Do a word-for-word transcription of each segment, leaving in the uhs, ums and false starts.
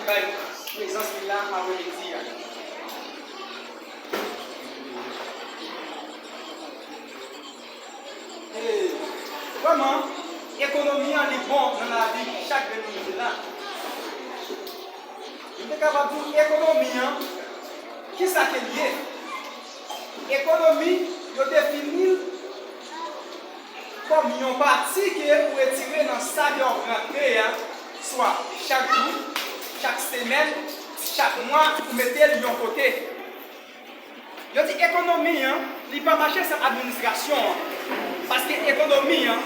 Bay prezans li la aprè midi a. E, vrèman, ekonomi an li bon nan lavi chak grenn moun ki la. Nou te kapab di w ekonomi an, kisa ke l ye? Ekonomi, yo defini l kòm yon pati ke ou retire nan sa ke w ap rantre a, swa chak jou, chak semèn, chak mwa, ou mete l yon kote. Yo di ekonomi an, li pa mache san administrasyon an. Paske ekonomi an,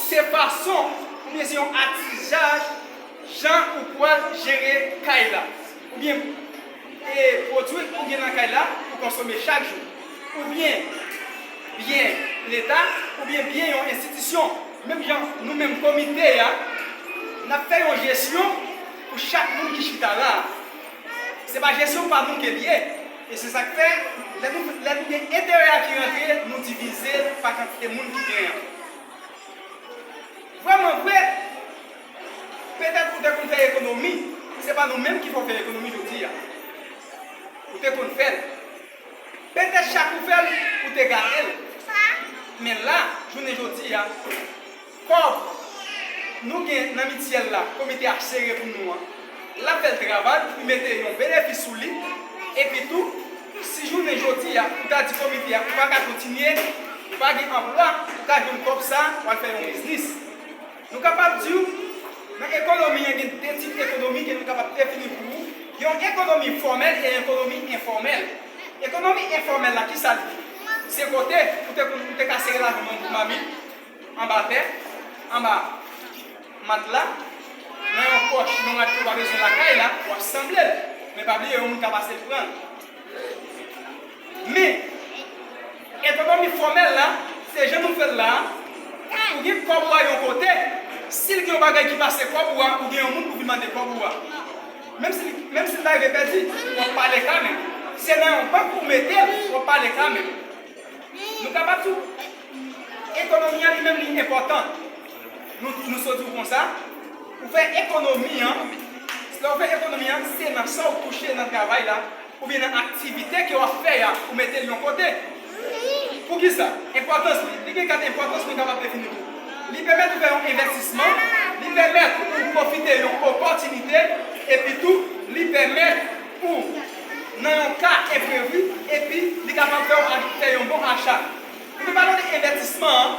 se fason, oubyen se yon atizaj, jan ou pral jere kay la. Oubyen, e pwodui ou gen nan kay la, ou konsome chak jou. Oubyen, byen leta, oubyen byen yon enstitisyon. Menm jan nou menm komite a, n ap fè yon jesyon pou chak moun ki chita la a. Se pa jesyon pa nou ke l ye. E se sa k fè, lè nou, lè nou gen enterè a ki rantre, nou divize l pa kantite moun ki gen an. Vrèman vre, petèt ou te konn fè ekonomi, se pa nou menm ki fè w fè ekonomi jodi a. Ou te konn fè l. Petèt chak ou fè l, ou te gate l. Men la, jounen jodi a, kòb nou gen nan mityèl la, komite a sere pou nou an, l ap fè l travay, li mete yon benefis sou li. Epi tou, si jounen jodi a, ou ta di komite a, ou pa ka kontinye, ou pa gen anplwa, ou ka jwenn kòb sa, w al fè yon biznis. Nou kapab di w, nan ekonomi an, gen de tip ekonomi ke nou kapab defini pou ou. Gen yon ekonomi fòmèl e yon ekonomi enfòmèl. Ekonomi enfòmèl la, kisa l ye? Se kote ou te, ou te ka sere lajan nan yon mamit, anba tè, anba matla, nan yon pòch, nan yon rad ke w pa bezwen lakay la, w ap sanble l. Men pa bliye, yon moun ka pase l pran l. Men, ekonomi fòmèl la, se jan nou fè l la a. Ou gen kòb ou a yon kote, si l gen yon bagay ki pase kòb ou a, ou gen yon moun pou vin mande kòb ou a. Menm si, menm si l ta rive pèdi, w ap pale kanmenm. Se nan yon bank ou mete l, w ap pale kanmenm. Nou kapab di w, ekonomi an li menm li enpòtan. Nou, nou sot di w konsa, ou fè ekonomi an, lè w fè ekonomi an, se nan sa w touche nan travay la, oubyen nan aktivite ke w ap fè a, ou mete l yon kote. Poukisa? Enpòtans li. Li gen kat enpòtans nou kapab defini tou. Li pèmèt ou fè yon envèstisman, li pèmèt ou pwofite yon opòtinite, epi tou, li pèmèt ou nan yon ka enprevi, epi li kapab fè w ach-, fè yon bon acha. Pou nou pale de envèstisman an,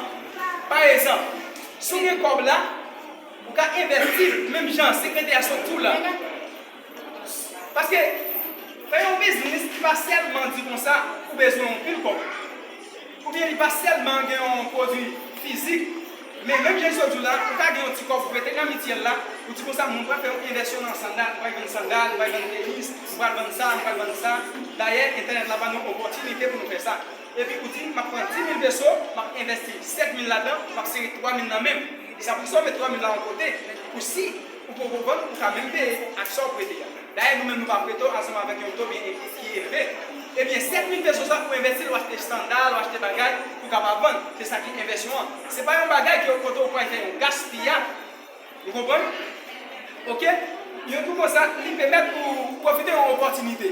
pa egzanp, si w gen kòb la, ou ka envèsti l menm jan sekretè a sot di w la. Paske fè yon biznis, li pa sèlman di konsa ou bezwen yon pil kòb. Oubyen li pa sèlman gen yon pwodui fizik. Men menm jan sot di w la, ou ka gen yon ti kòb ou mete nan mityèl la, ou di konsa, "Mwen pral fè yon envèsyon nan sandal, mwen pral vann sandal, mwen pral vann tenis, mwen pral vann sa, mwen pral vann sa." Dayè, entènèt la ban nou opòtinite pou nou fè sa. Epi ou di, "M ap pran dis mil peso, m ap envèsti sèt mil ladan, m ap sere twa mil nan men m." E sa pou sa w met twa mil la yon kote, pou si ou poko vann, ou ka menm peye ak sa w prete a. Dayè, nou menm nou pa prete w ansanm avèk yon to byen ki elve. Ebyen, sèt mil peso sa ou envèsti l, ou achte sandal, ou achte bagay, ou kapab vann. Se sa ki envèsyon an. Se pa yon bagay ki kote ou pral fè yon gaspiyaj. Ou konprann? Oke? Yon tou konsa, li pèmèt ou pwofite yon opòtinite.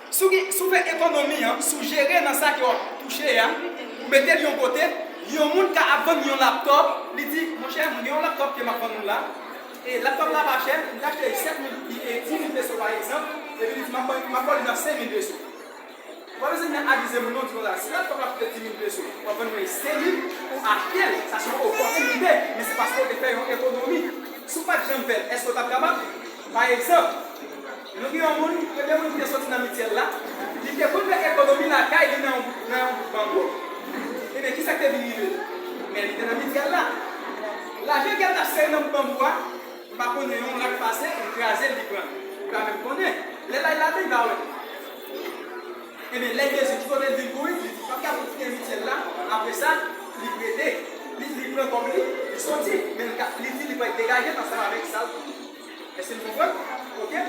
Si w gen, si w fè ekonomi an, si w jere nan sa ke w ap touche a, ou mete l yon kote, yon moun ka ap vann yon laptòp, li di, "Monchè, mwen gen yon laptòp ke m ap vann ou la. E laptòp la pa chè, m te achte l sèt mil, e, dis mil peso pa egzanp, epi li di, 'M ap, m ap ba w li nan senk mil peso.'" Ou pa bezwen vin abize moun non, di konsa, "Si laptòp la koute dis mil peso, w ap vann mwen senk mil, ou achte l, sa se yon opòtinite, men se paske w te fè yon ekonomi." Si w pa t janm fè l, èske w t ap kapab? Pa egzanp, nou gen yon moun, premye moun ki te soti nan mityèl la, li te konn fè ekonomi lakay li nan yon bout, nan yon bout banbou. Ebyen, kisa k te vin rive? Men li te nan mityèl la. Lajan ke l t ap sere nan bout banbou a, m pa konnen, yon rat pase, li kraze l, li pran l. Ou pa menm konnen. Lè l al ladan, li pa wè. Ebyen, lè l bezwen, ki kote l vin kouri, li di, "Pap ka pou kite mityèl la." Apre sa, li prete, li, li pran kòb li, li soti. Men li ka, li di li pral degaje l ansanm avèk sa l pran. Èske nou konprann? Oke?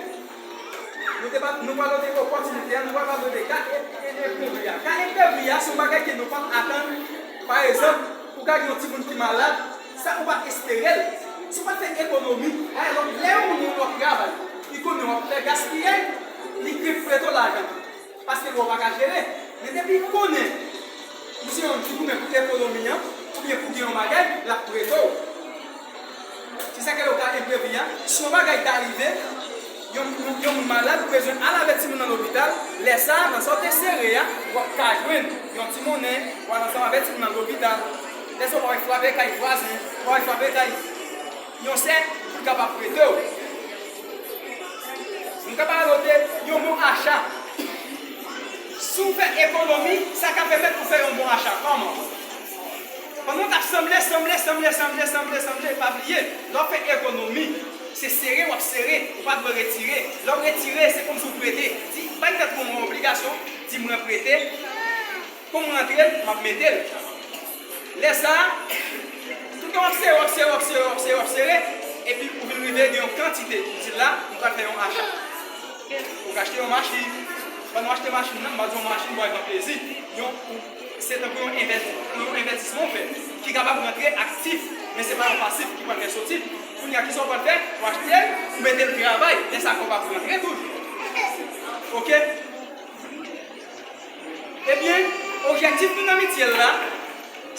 Nou te pa, nou pral nan opòtinite a, nou pral pale de ka e, e, enprevi a. Ka enprevi a, se yon bagay ke nou pa t atann. Pa egzanp, ou ka gen yon timoun ki malad, sa ou pa t espere l. Si w pa t fè ekonomi, pa egzanp, lè yon moun wè w ap travay, li konnen w ap Fè gaspiyay, li gen prete w lajan. Paske lè w pa ka jere. Men depi l konnen ou se yon moun ki goumen pou ekonomi an, oubyen pou gen yon bagay, l ap prete w. Se sa k fè lè w ka enprevi a, si yon bagay ta rive, yon, yon, yon moun malad, ou bezwen al avè timoun nan lopital, lè sa a, nan sa w te sere a, w ap ka jwenn yon ti monnen pou al ansanm avè timoun nan lopital. Lè sa a, w pa wè frape kay vwazen, w pa wè frape kay yon sè pou l kapab prete w. Nou ka pale de yon bon acha. Si w fè ekonomi, sa ka pèmèt ou fè yon bon acha. Kòman? Pandan w t ap sanble, sanble, sanble, sanble, sanble, sanble, pa bliye, lè w fè ekonomi, se sere w ap sere, ou pa dwe retire. Lè w retire, se kòmsi w prete. Di, bay tèt ou yon obligasyon, di mwen prete, pou m rantre l, m ap mete l. Lè sa a, toutan w ap sere, w ap sere, w ap sere, w ap sere, w ap sere, epi ou vin rive gen yon kantite, ou di la, m pral fè yon acha. Ou ka achte yon machin. Pandan w achte machin nan, m pa di yon machin pou al pran plezi. Yon, ou, se tankou yon envès-, yon envèstisman w fè, ki kapab rantre aktif, men se pa yon pasif ki pral fè soti. Kounye a, kisa w pral fè? Ou achte l, ou mete l travay. Lè sa a, kòb ap rantre toujou. Oke? Ebyen, objektif nou nan mityèl la,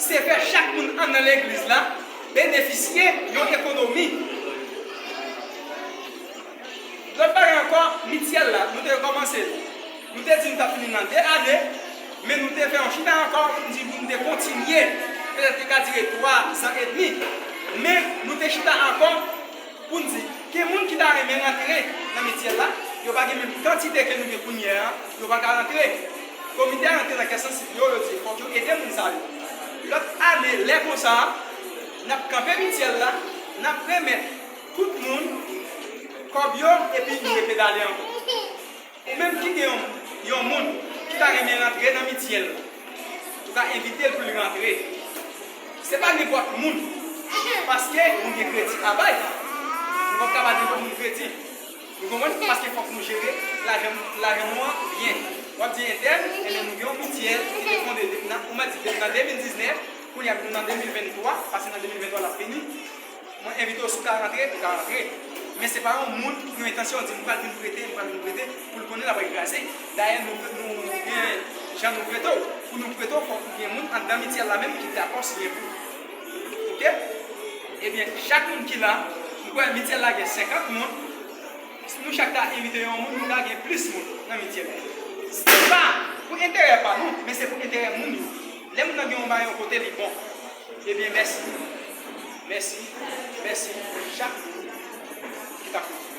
se fè chak moun anndan legliz la benefisye yon ekonomi. Lòt bagay ankò, mityèl la, nou te kòmanse l. Nou te di nou t ap fini l nan de ane, men nou te fè yon chita ankò, nou di nou te kontinye, petèt li ka dire twa zan edmi, men nou te chita ankò pou n di, gen moun ki ta renmen rantre nan mityèl la, yo pa gen menm kantite ke nou gen kounye a, yo pa ka rantre. Komite a rantre nan kè sansib yo, yo di, fòk yo ede moun sa yo. Lòt ane, lè konsa, n ap kanpe mityèl la, n ap remèt tout moun kòb yo, epi nou repedale ankò. Ou menm ki gen yon, yon moun ki ta renmen rantre nan mityèl la, ou ka envite l pou l rantre. Se pa nenpòt moun, paske nou gen kredi a bay. Nou p ap ka ba nenpòt moun kredi. Ou konprann? Paske fòk nou jere lajan, lajan nou an byen. W ap di entèl, enben nou gen yon mityèl ki te fonde depi nan, ou mèt di depi nan de mil diznèf, kounye a nou nan de mil venntwa, pase nan de mil venntwa l ap fini. Mwen envite w, si w ka rantre, ou ka rantre. Men se pa yon moun ki gen entansyon di, "M pral vin prete, m pral vin prete," pou l konnen l ap al kraze. Dayè, nou, nou gen jan nou prete w. Pou nou prete w, fòk ou gen moun anndan mityèl la menm ki dakò siyen pou ou. Oke? Ebyen, chak moun ki la, m kwè mityèl la gen senkant moun. Si nou chak ta envite yon moun, nou ta gen plis moun nan mityèl la. Se pa pou enterè pa nou, men se pou enterè moun yo. Lè moun nan gen yon bagay yon kote, li bon. Ebyen, mèsi. Mèsi. Mèsi pou chak moun ki ta koute.